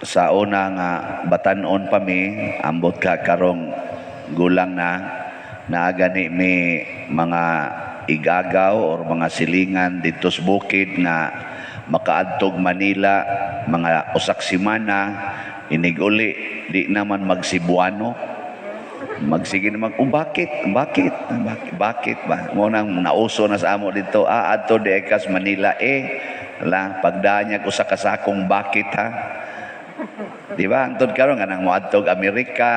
Sa una nga batanon pa mi, ambot ka karong gulang na, naa gani mi mga igagaw or mga silingan dito sa bukid nga makaadtog Manila mga usak semana, inig-uli di naman magsibuano, magsige naman, "Oh, bakit bakit bakit bakit ba?" Mo nang nauso na sa amo dito, ah, adto di kas Manila eh la pagdaan niya ko sa kasakong bakit ha. Di ba? Antod karon nga nang moadtog Amerika,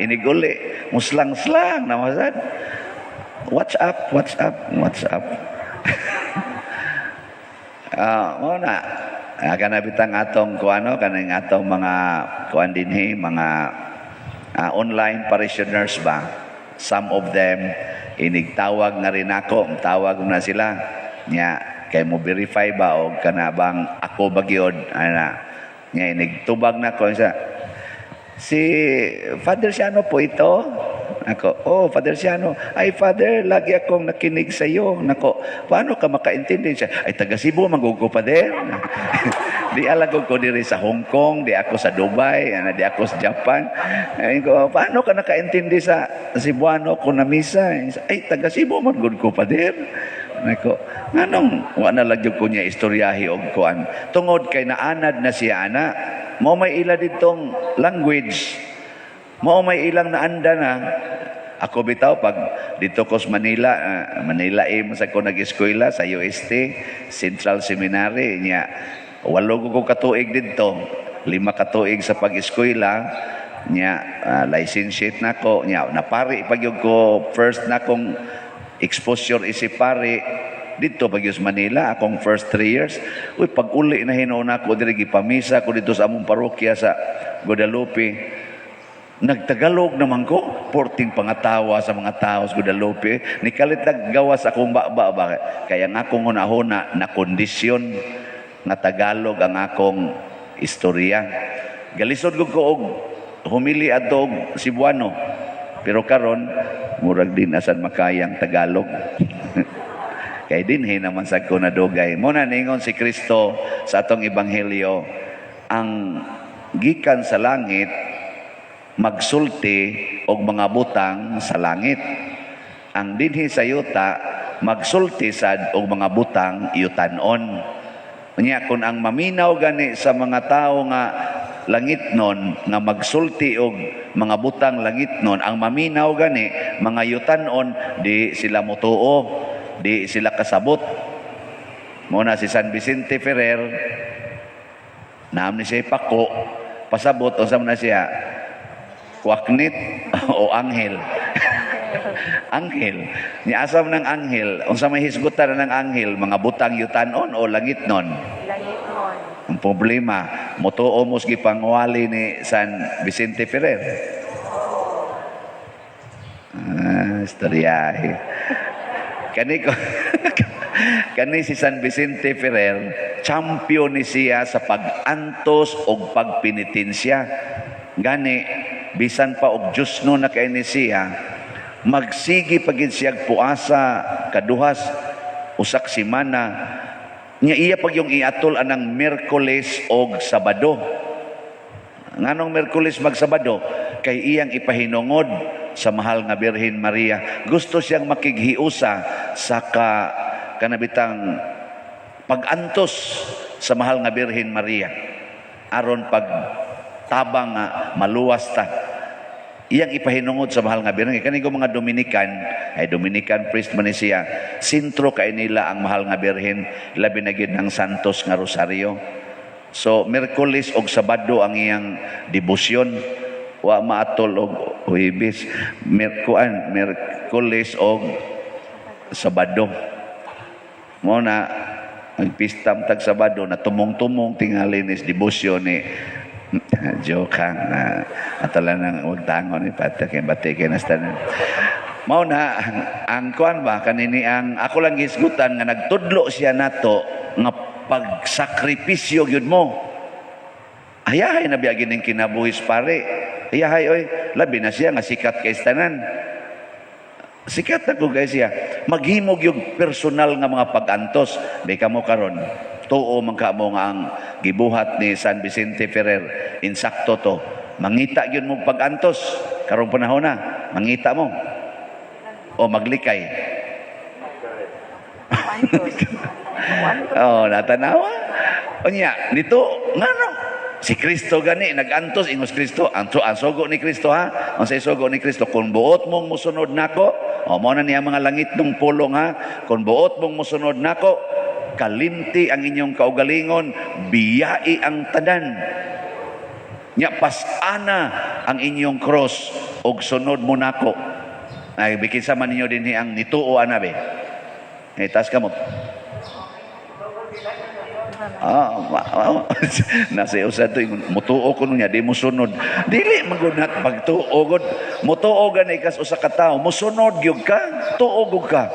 iniguli, muslang-slang na masad. What's up? What's up? What's up? Ah, mo na. Ah, kana bitang atong kuano, kaning atong mga kuan dinhi, mga online parishioners ba? Some of them inigtawag na rin ako, tawag na sila. Nya kay mo verify ba og kana bang ako ba gyud ana. Nya inigtubag na ko sa si Father Siano po ito. Ako, "Oh, Father Siano." "Ay, Father, lagi akong nakinig sa iyo." Nako, "Paano ka makaintindi?" Siya, "Ay, taga Cebu, man ko, Father. Di alag ko diri sa Hong Kong, di ako sa Dubai, ana, di ako sa Japan." Ay, ko, "Paano ka nakaintindi sa Cebuano ko na misa?" "Ay, taga Cebu, man gud ko, Father." Nako, nganong wa na lang jud ko niya istoryahi og kuan? Tungod kay naanad na siya ana. Mao may ila ditong language. Mao may ilang naanda na. Ako bitaw pag dito ko sa Manila, Manila eh, sa ko nag-eskwela sa UST, Central Seminary niya. 8 ko katuig didto, 5 katuig sa pag-eskwela niya, licentiate na ko niya, napari pag yun ko, first na kong exposure isip pari dito pag sa Manila akong first 3 years. Uy, pag uli na hinuon ako diri, gipamisa ko dito sa among parokya sa Guadalupe, nagtagalog naman ko, porting pangatawa sa mga tao sa Guadalupe. Nikalit naggawas akong baba ba, kaya nga akong hunahuna na kondisyon nga Tagalog ang akong istorya. Galisod ko og humili adto og Cebuano, pero karon murag din asan makayang Tagalog kay dinhi naman sa ko nadugay. Mo na ningon si Kristo sa atong ebanghelyo, ang gikan sa langit magsulti og mga butang sa langit, ang dinhi sa yuta magsulti sad og mga butang yutanon. Unya kung ang maminaw gani sa mga tao nga langitnon nga magsulti og mga butang langitnon, ang maminaw gani mga yutanon, di sila motuo, di sila kasabot. Mo na si San Vicente Ferrer, naam ni siya pako, pasabot unsa man na siya, kwaknit o anghel? Anghel. Ni asam ng anghel, unsa may hisgutan ng anghel, mga butang yutanon o langitnon? Langitnon. Ang problema, motuo mos gipangwali ni San Vicente Ferrer? Ah, istoryahe. Kani ko kani si San Vicente Ferrer, champion ni siya sa pag-antos og pagpenitensya. Gani bisan pa og Diyos no na kay ni siya, magsigi pagid siya puasa kaduhas usak semana nya, iya pag yung iatol anang Miyerkules og Sabado. Nganong Miyerkules magsabado? Kay iyang ipahinungod sa mahal nga Birhen Maria. Gusto siyang makighiusa sa ka kanabitang pag-antos sa mahal nga Birhen Maria. Aron pag tabang nga maluwas ta. Iyang ipahinungod sa mahal nga Birhen. Kani ko mga Dominican, ay Dominican priest man ni siya, sentro kay nila ang mahal nga Birhen, labi na gyud ang Santos nga Rosario. So, Miyerkules og Sabado ang iyang debosyon. Wa maatol og Huwebes. Kuan, Miyerkules og Sabado. Mo na nagpista tag Sabado na tumong-tumong tingali ni debosyon ni. Joke ha. Na, atala nang wag tangon ni pata kay bati kay nasta. Mao na ang kuan ba, kanini ang ako lang gisgutan nga nagtudlo siya nato nga pagsakripisyo gyud mo. Ayahay na biya gining kinabuhis, pare. Ayahay oy, labi na siya nga sikat kay tanan. Sikat na ko kay siya. Maghimog yung personal nga mga pag-antos. Di ka mo karon. Tuo man ka mo nga ang gibuhat ni San Vicente Ferrer. Insakto to. Mangita gyud mo pag-antos karong panahon na. Mangita mo o maglikay? Antos. Oh, natanawa. Unya, nito ngano? Si Kristo gani nagantos. Ingos Kristo, ang sugo ni Kristo ha. Ang sugo ni Kristo, kung buot mong musunod nako, o mo na niya mga langit nung pulong ha, kung buot mong musunod nako, kalimti ang inyong kaugalingon, biyai ang tanan. Nya pasana ang inyong cross og sunod mo nako. Ay, bikin sa man ninyo dinhi ang nituo ana be? Eh, taas ka mo. Ah, nasa usa to ingon, mutuo ko niya, di mo sunod. Dili magunat pagtuo gud. Mutuo gani kas usa ka tawo, musunod gyud ka, tuo gud ka.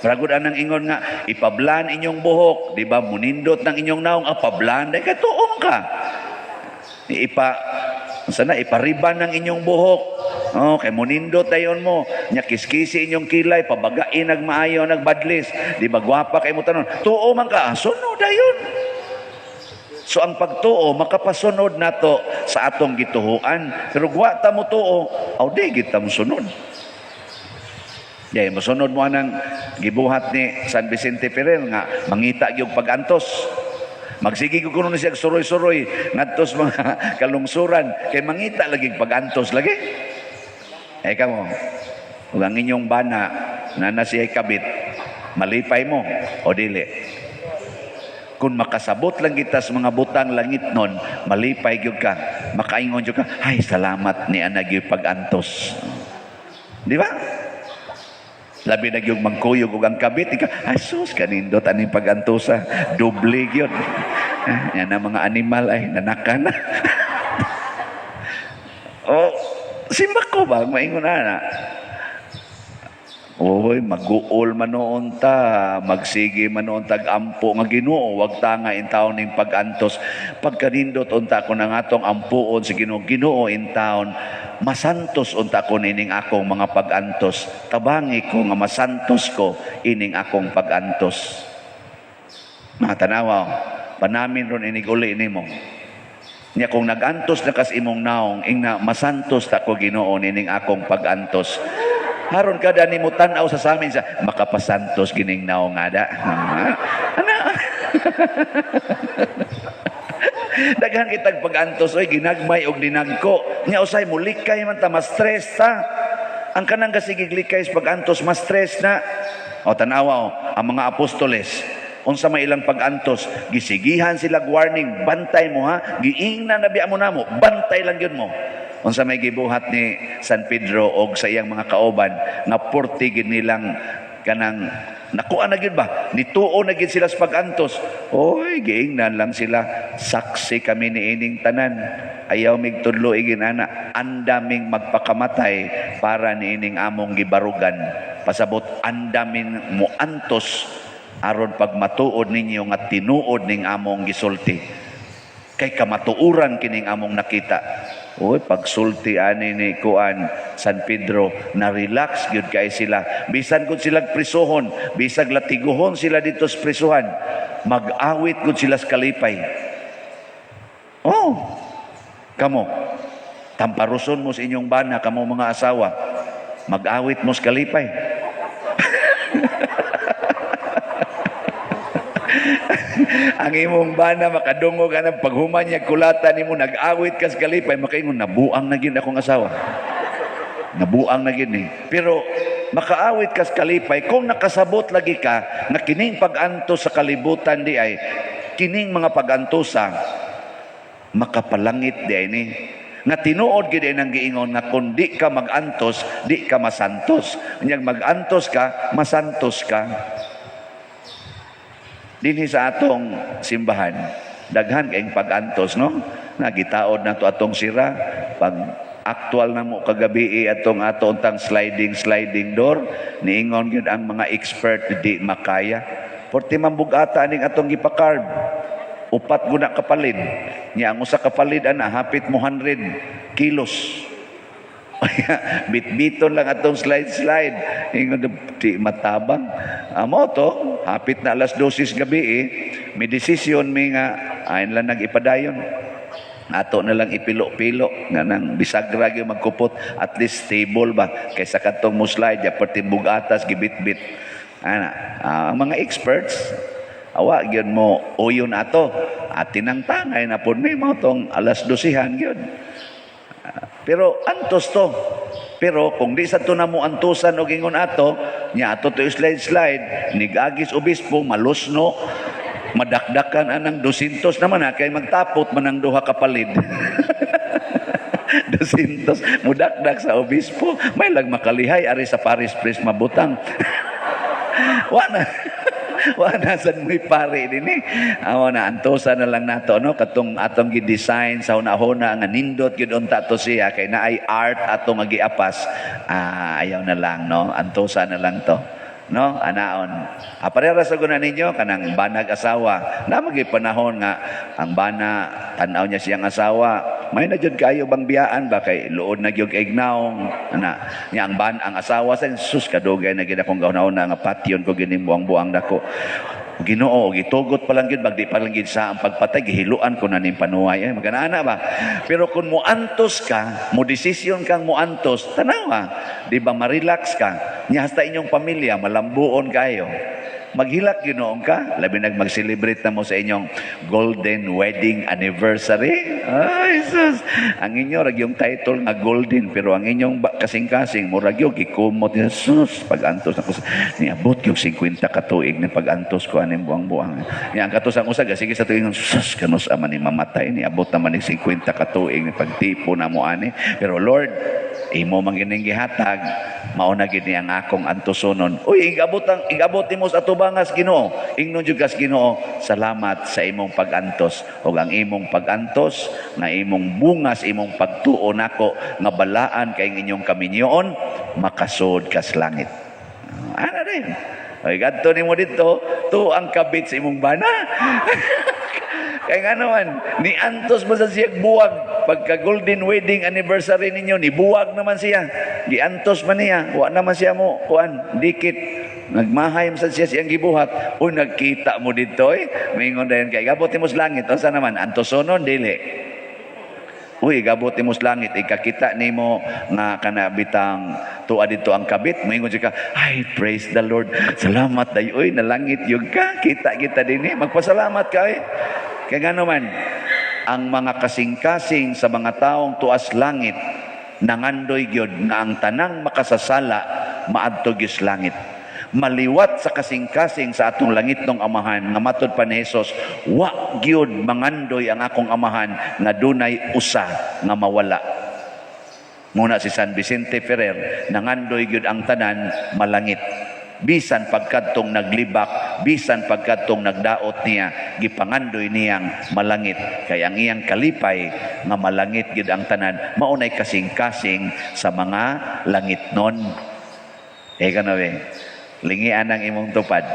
Pragod anang ingon nga ipablan inyong buhok, di ba? Munindot ng inyong naong, ah, pablan dai ka, tuo ka. Ipa sana ipariban ng inyong buhok. Oh, kay munindot dayon mo. Nya kiskisi inyong kilay, pabagain nagmaayo nagbadlis. Di ba gwapa kay mo tanon? Tuo man ka, ah, sunod dayon. So ang pagtuo makapasunod nato sa atong gituhuan. Pero wa ta mo tuo, aw di gid ta mo sunod. Yay, mosunod mo anang gibuhat ni San Vicente Ferrer nga mangita gyud pag-antos. Magsige ko kuno siya suroy-suroy ngadto sa mga kalungsuran kay mangita lagi pag-antos lagi. Eh kamo, ug ang inyong bana na siya kabit, malipay mo o dili? Kung makasabot lang kita sa mga butang langit nun, malipay gyud ka. Makaingon gyud ka, "Ay, salamat ni ana gyud pag-antos." Di ba? Labi na gyud mangkuyog og ang kabit, ika, "Ay sus, kanindot aning pag-antosa, doble gyud." Ah, yan ang mga animal ay nanaka na. Oh, simbak ko ba maingon ana? Oy, maguol man noon ta, magsige man noon tag ampo nga, "Ginoo, wag ta nga intawon ning pag-antos." Pagkanindot unta ko na nga atong ampuon sa Ginoo, "Ginoo, intawon masantos unta ko nining akong mga pag-antos. Tabangi ko nga masantos ko ining akong pag-antos." Mga tanawa, panamin ron inig uli nimo. Nya kung nagantos na kas imong naong, ingna, "Masantos ta ko, Ginoo, nining akong pag-antos." Haron kada nimo tan-aw sa samin sa makapasantos gining naong ada. Ana. Daghan kitag pag-antos oy, ginagmay og dinagko. Nya usay mulikay man ta, mas stress ta. Ang kanang kasigig likay sa pag-antos, mas stress na. O tanawa o, ang mga apostoles unsa may ilang pag-antos, gisigihan sila warning, "Bantay mo ha, giingna na biya mo namo, bantay lang gyud mo." Unsa may gibuhat ni San Pedro og sa iyang mga kauban nga purti gid nilang kanang nakuha na gyud ba? Nituo na gyud sila sa pag-antos. Oy, giingnan lang sila, "Saksi kami ni ining tanan. Ayaw mig tudlo igin ana, andaming magpakamatay para niining among gibarugan." Pasabot, andamin muantos aron pag matuod ninyo nga tinuod ning among gisulti. Kay kamatuoran kining among nakita. Uy, pagsulti ani ni kuan San Pedro, na relax gyud kay sila. Bisan gud sila prisuhon, bisag latiguhon sila dito sa prisuhan, mag-awit gud sila sa kalipay. Oh, kamo, tamparuson mo sa inyong bana, kamo mga asawa, mag-awit mo sa kalipay. Ang imong bana makadungog anang paghuman niya kulata nimo nag-awit ka sa kalipay, makaingon, "Nabuang na gyud akong asawa. Nabuang na gyud ni." Pero makaawit ka sa kalipay kung nakasabot lagi ka nga kining pag-antos sa kalibutan di ay kining mga pag-antosa makapalangit di ay ni nga tinuod gid ay nang giingon nga kung di ka mag-antos, di ka masantos. Unyag mag-antos ka, masantos ka. Dinhi sa atong simbahan, daghan kayong pag-antos, no? Nagitaod na to atong sira pag actual na mo kagabi atong ato untang sliding sliding door, niingon gyud ang mga expert, di makaya. Porti man bugata aning atong gipakarb. Upat guna kapalid. Nya ang usa kapalid ana hapit mo 100 kilos. Bitbiton lang atong slide slide. Ingon di matabang. Amo to, hapit na alas 12 gabi eh. May desisyon mi nga ayon lang nag-ipadayon. Ato na lang ipilo-pilo nga nang bisagra gyud magkupot, at least stable ba kaysa kadtong mo slide ya perting bugatas gibitbit ana. Ah, ang mga experts awa gyud mo uyon ato at tinangtangay na pud mi mao tong alas 12 gyud. Pero antos to. Pero kung di sa to na mo antusan og ingon ato, nya ato to slide slide, nigagis obispo, malusno, madakdakan anang 200 naman ha, kay magtapot man ang duha ka palid. 200, mudakdak sa obispo, may lag makalihay, ari sa parish priest mabutang. Wa na. Wa na sad mo'y pare dinhi. Amo na antosan na lang nato, no, katong atong gi-design sa hunahuna nga nindot gyud unta to siya kay naay art atong nga giapas. Ah, ayaw na lang, no. Antosan na lang to. No, anaon. Ah, pareha sa guna ninyo kanang banag asawa. Na magi panahon nga ang bana tan-aw niya siyang asawa. May na jud kayo bang biyaan ba kay luod na gyud kay naong ana niya ang ban ang asawa sa sus, kadugay na gid akong gahuna nga patyon ko gini buang-buang nako. Ginoo, gitugot pa lang gid bagdi pa lang gid sa ang pagpatay, gihiluan ko na ning panuway ay magana ba. Pero kung muantos ka, mo desisyon kang muantos, tanawa, di ba ma-relax ka nya hasta inyong pamilya malambuon kayo. Maghilak ginoon ka, labi nag mag-celebrate na mo sa inyong golden wedding anniversary. Ay, sus. Ang inyo, rag yung title nga golden, pero ang inyong kasing-kasing, murag yung gikumot niya, sus, pag-antos ako, niabot yung 50 katuig ni pag-antos ko, aning buang-buang. Niya, ang katusang usag, sige sa tuig, sus, kanus ama ni mamatay, niabot naman ni 50 katuig ni pagtipo na mo ani. Pero Lord, imo man gining gihatag, mao na gid ni ang akong antusonon. Uy, igabot ang igabot nimo sa atubangas Ginoo. Ingnon jud kas Ginoo, salamat sa imong pag-antos ug ang imong pag-antos nga imong bungas imong pagtuo nako nga balaan kay inyong kaminyoon makasud kas langit. Ana rin. Oy, gadto nimo dito, to ang kabit sa imong bana. Kaya nga naman, ni antos mo sa siya buwag. Pagka golden wedding anniversary ninyo, ni buwag naman siya. Giantos man niya, wa naman siya mo, kuan, dikit. Nagmahay man sa siya siyang gibuhat. Uy, nagkita mo dito eh. Mingon dayon kay gabot mo sa langit. Unsa naman, antosonon dili. Uy, gabot nimo sa langit, ikakita nimo nga kana bitang tuwa dito ang kabit, moingon siya ka, "Ay, praise the Lord. Salamat day uy, nalangit yung ka. Kita kita dinhi, magpasalamat ka eh." Kaya nga naman, ang mga kasing-kasing sa mga taong tuas langit, nangandoy gyud nga ang tanang makasasala maadto gyud sa langit. Maliwat sa kasing-kasing sa atong langit ng Amahan nga matod pa ni Jesus, wa gyud mangandoy ang akong Amahan nga dunay usa nga mawala. Muna si San Vicente Ferrer, nangandoy gyud ang tanan malangit. Bisan pagkadtong naglibak, bisan pagkadtong nagdaot niya, gipangandoy niyang malangit. Kay ang iyang kalipay nga malangit gyud ang tanan, maunay kasing-kasing sa mga langit nun. Eh kano be? Lingian ang imong tupad.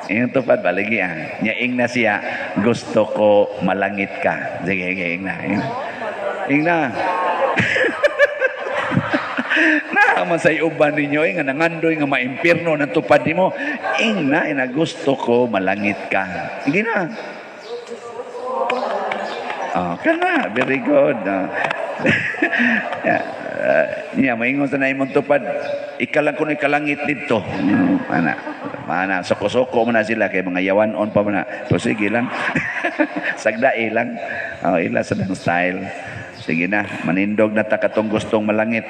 Imong tupad ba lingian? Nya ing na siya, "Gusto ko malangit ka." Sige, sige, ing na. Ing na. Ing na. Na man sa uban ninyo eh, nga nangandoy nga maimpirno ng tupad nimo. Ing na, ina, "Gusto ko malangit ka." Sige na. Oh, kana, very good. Oh. Yeah, niya, maingon sa na imong tupad, ikalang kuno ikalangit dito. Ana, mana, soko-soko man na sila kay mga yawan-on pa man na. Pero sige lang. Sagdai lang. Oh, ila sa dang style. Sige na, manindog na ta katong gustong malangit.